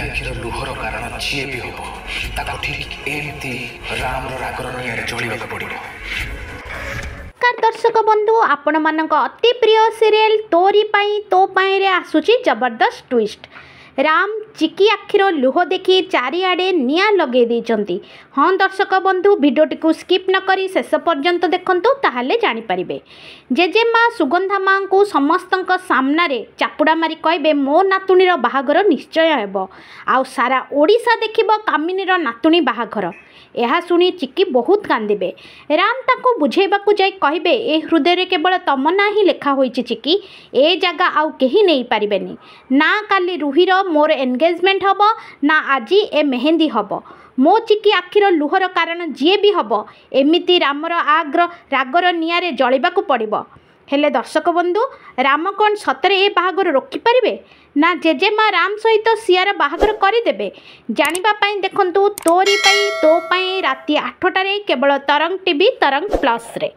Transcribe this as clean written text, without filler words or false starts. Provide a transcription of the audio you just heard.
ଆଖିର ଲୁହର କାରଣ ଯିଏ ବି ହବ, ତାକୁ ଠିକ୍ ଏମିତି ରାମର ରାଗର ନିଆଁରେ ଜଳିବାକୁ ପଡ଼ିବ। ନମସ୍କାର ଦର୍ଶକ ବନ୍ଧୁ, ଆପଣମାନଙ୍କ ଅତି ପ୍ରିୟ ସିରିଏଲ ତୋରି ପାଇଁ ତୋ ପାଇଁରେ ଆସୁଛି ଜବରଦସ୍ତ ଟ୍ୱିଷ୍ଟ। ରାମ ଚିକି ଆଖିର ଲୁହ ଦେଖି ଚାରିଆଡ଼େ ନିଆଁ ଲଗେଇ ଦେଇଛନ୍ତି। ହଁ ଦର୍ଶକ ବନ୍ଧୁ, ଭିଡ଼ିଓଟିକୁ ସ୍କିପ୍ ନ କରି ଶେଷ ପର୍ଯ୍ୟନ୍ତ ଦେଖନ୍ତୁ, ତାହେଲେ ଜାଣିପାରିବେ। ଜେଜେମା ସୁଗନ୍ଧା ମାଙ୍କୁ ସମସ୍ତଙ୍କ ସାମ୍ନାରେ ଚାପୁଡ଼ା ମାରି କହିବେ, ମୋ ନାତୁଣୀର ବାହାଘର ନିଶ୍ଚୟ ହେବ, ଆଉ ସାରା ଓଡ଼ିଶା ଦେଖିବ କାମିନୀର ନାତୁଣୀ ବାହାଘର। ଏହା ଶୁଣି ଚିକି ବହୁତ କାନ୍ଦିବେ। ରାମ ତାଙ୍କୁ ବୁଝେଇବାକୁ ଯାଇ କହିବେ, ଏ ହୃଦୟରେ କେବଳ ତମ ନାଁ ହିଁ ଲେଖା ହୋଇଛି ଚିକି, ଏ ଜାଗା ଆଉ କେହି ନେଇପାରିବେନି। ନା କାଲି ରୁହିର ମୋର ଏନଗେଜମେଣ୍ଟ ହେବ, ନା ଆଜି ଏ ମେହେନ୍ଦି ହେବ। ମୋ ଚିକି ଆଖିର ଲୁହର କାରଣ ଯିଏ ବି ହେବ, ଏମିତି ରାମର ଆଗ୍ର ରାଗର ନିଆଁରେ ଜଳିବାକୁ ପଡ଼ିବ। ହେଲେ ଦର୍ଶକ ବନ୍ଧୁ, ରାମ କ'ଣ ସତରେ ଏ ବାହାଘର ରୋକିପାରିବେ, ନା ଜେଜେମା ରାମ ସହିତ ସିଆର ବାହାଘର କରିଦେବେ? ଜାଣିବା ପାଇଁ ଦେଖନ୍ତୁ ତୋରି ପାଇଁ ତୋ ପାଇଁ ରାତି 8ଟାରେ କେବଳ ତରଙ୍ଗ ଟିଭି, ତରଙ୍ଗ ପ୍ଲସ୍ରେ।